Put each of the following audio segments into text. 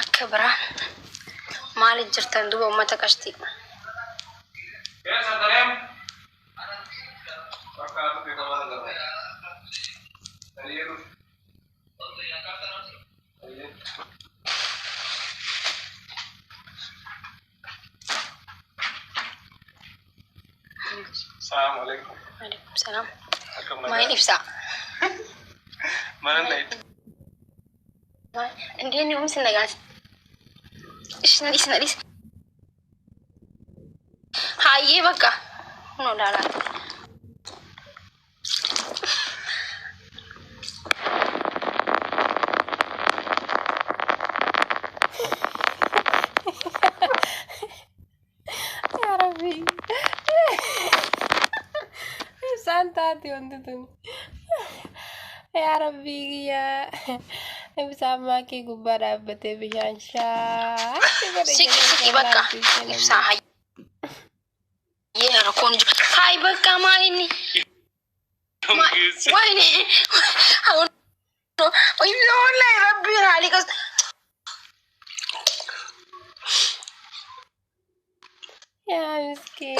Akka biraa maaliif jirtan duuba uummata qashtii? Salaamu alaikum. Waalaikum salaam. Akkam Maaliin nagaa? ibsaa? Mana nayitu. Indeen ni umsi nagaas. Ishi na dhis na dhis. Hayyee bakka. Kunoo ilaalaa. Yaa Rabbi. Ibsaan taati wanti tun. Yaa Rabbi kiyya. Ibsaan maakii gubbaa dhaabbatee bishaan shaatti godhe Siqi jedhee siqi bakka. wallaalchise namni. Ibsaa hayyee rakkoon jiru. Hayi bakka maal inni? Wayne. Wallahi rabbi haali qas. Yaa miskiin.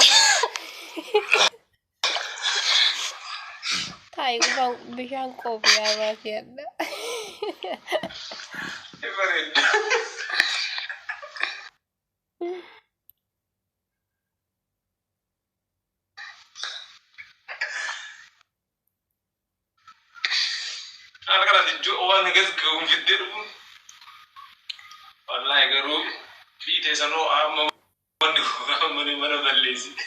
Taayi qubaan bishaan qoofu yaa maakii adda. Bareedda. Haala kanaan ijoo waan akkas ga'uun fiddee dhufu. Wallaahi garuu biyyi teessanoo amma manni manni mana balleessite.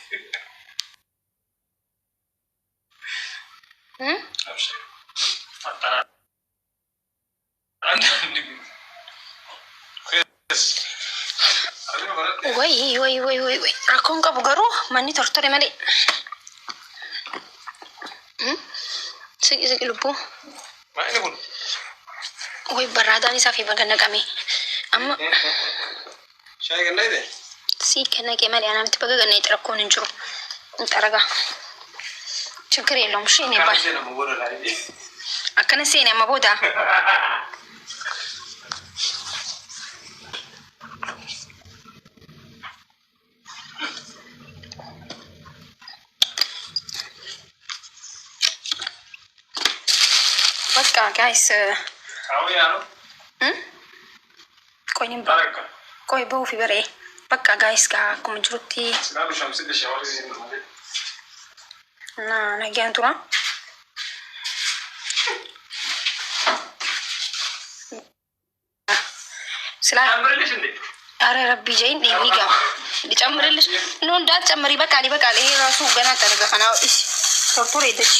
Abshir. Faxaraa. Way way way way way rakkoon qabu garuu manni tortore malee. Siqi siqi lubbuu. Maal kun? Way barraadaan isaa fi baga naqame. Amma Shaayii kan dhayite? sii kan naqe malee anamti baga ganna rakkoon hin jiru. Hin xaragaa. ችግር የለውም። እሺ እኔ ባል Kana seenamu booda laayii. akkana seene amma booda በቃ ጋይስ Kaawuu yaanu? ቆይ እኔም Barakka. ቆይ በውፊ በሬ በቃ ጋይስ ጋ akkuma jirutti Silaa bishaan sitti shawarri siin malee. እና nagaan tura. Silaa ጨምርልሽ እንዴ? አረ ረቢ ጀይን ዲኒ ጋ ሊጨምርልሽ ኖ እንዳትጨምሪ በቃ ይበቃል። ይሄ ራሱ ገና ጠረገ ከና እሺ ቶርቶር ሄደች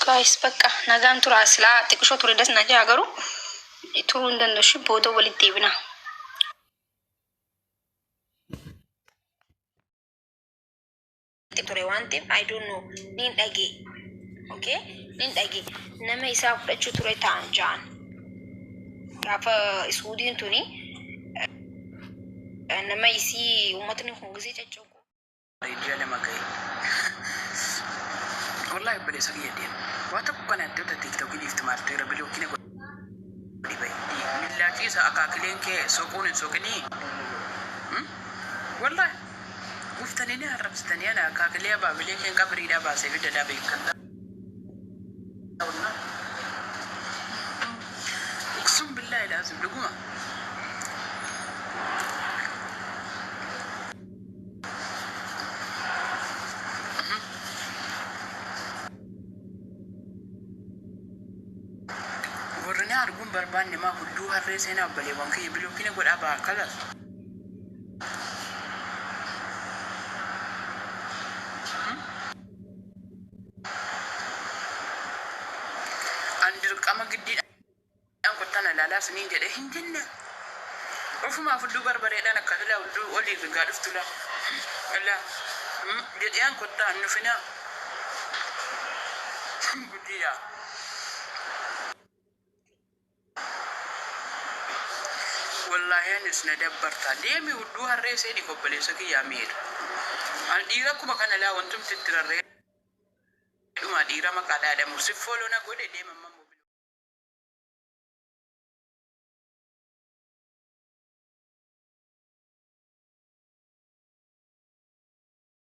ጋይስ በቃ nagaan tura silaa xiqqishoo ture das na jaa garuu turuu hin danda'u shi booda walitti deebina. Ture waan ta'eef I don't know nin dhagee okay nin dhagee nama isaa fudhachuu ture ta'an ja'an gaafa suudiin tuni nama isii uummatni kun gisee caccabu. Ji'a lama ga'e. Wallahi obboleessa kiyya deema. Waa tokko kana iddoo tiiktookii dhiiftu maaltu irra bilookina godhi bahe. Millaa ciisa akaakileen kee soquun hin soqinii. Wallahi guftanii ni arrabsitanii ana akaakilee abaabilee keen qabriidhaa baasee fida beekan ta'unnaa. Uqsum billaahi laazim dhuguma. Warri na arguun barbaanne maa hudduu harree seenaa obboleewwan kiyya bilookina godhaa ba'a kalas. An dirqama giddiidhaan kottaan ilaalaa isiniin jedhee hin jenne. Ofumaa hudduu barbareedhaan akka filaa hudduu olii figaa dhuftu laa. Ilaa jedhee an kottaa hin dhufinaa. Guddiidha. Wallahi. Wallaahi anis na dabbarta. Deemi hudduu harree seeni obboleessa kiyyaa miidhu. An dhiira akkuma kana laa wantumti itti rarree dhuma dhiira maqaa dhaadhamu. Si follow na godhe deema amma.